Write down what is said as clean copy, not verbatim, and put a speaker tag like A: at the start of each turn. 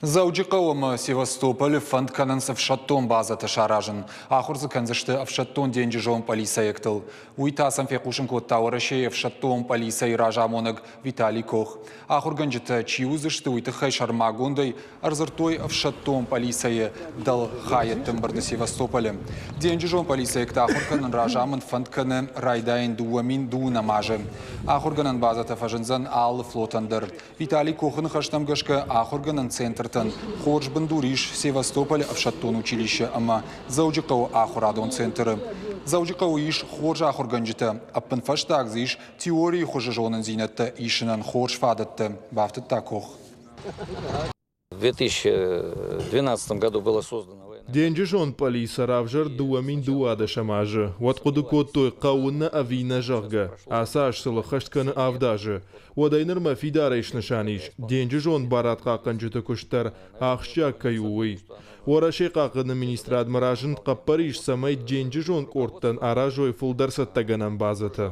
A: Дзӕуджыхъӕу ӕмӕ Севастополы фӕнд кӕнынц ӕфсӕддон базӕтӕ саразын. Ахуыр дзы кӕндзысты ӕфсӕддон-денджызон пъӕлицӕйӕгтыл. Уый та сӕм фехъусын кодта Уӕрӕсейы ӕфсӕддон пъӕлицӕйы разамонӕг Виталий Кох. Ахуыргӕнджытӕ чи уыдзысты, уый тыххӕй сӕрмагондӕй ӕрдзырдтой ӕфсӕддон пъӕлицӕйы дӕлхайӕдты ӕмбырды Севастополы. Денджызон пъӕлицӕйӕгтӕ ахуыр кӕнын разамынд фӕнд кӕны райдайын 2012 азы. Ахуыргӕнӕн базӕтӕ фӕзындзӕн алы флотӕн дӕр. Виталий Кохы ныхӕстӕм гӕсгӕ, ахуыргӕнӕн центртӕн хорз бындур ис Севастополы ӕфсӕддон училище ӕмӕ Дзӕуджыхъӕуы ахуырадон центры. Дзӕуджыхъӕуы ис хорз ахуыргӕнджытӕ, ӕппынфӕстаг дзы ис теорийы хуызы зонындзинӕдтӕ исынӕн хорз фадӕттӕ, бафтыдта Кох.
B: В 2012 году было создано
C: Денджызон пъӕлицӕ равзӕрд 2012 азы. Уӕд хъуыды кодтой, хъӕуы нӕ ӕви нӕ, зӕгъгӕ. Ацы аз сыл ӕххӕст кӕны авд азы. Уӕдӕй нырмӕ фидарӕй снысан ис, денджызон барадхъахъхъӕнджыты куыст дӕр ахсджиаг кӕй у, уый. Уӕрӕсейы хъахъхъӕныны министрадмӕ разынд хъӕппӕрис, цӕмӕй денджызон къордтӕн аразой фылдӕр цӕттӕгӕнӕн базӕтӕ.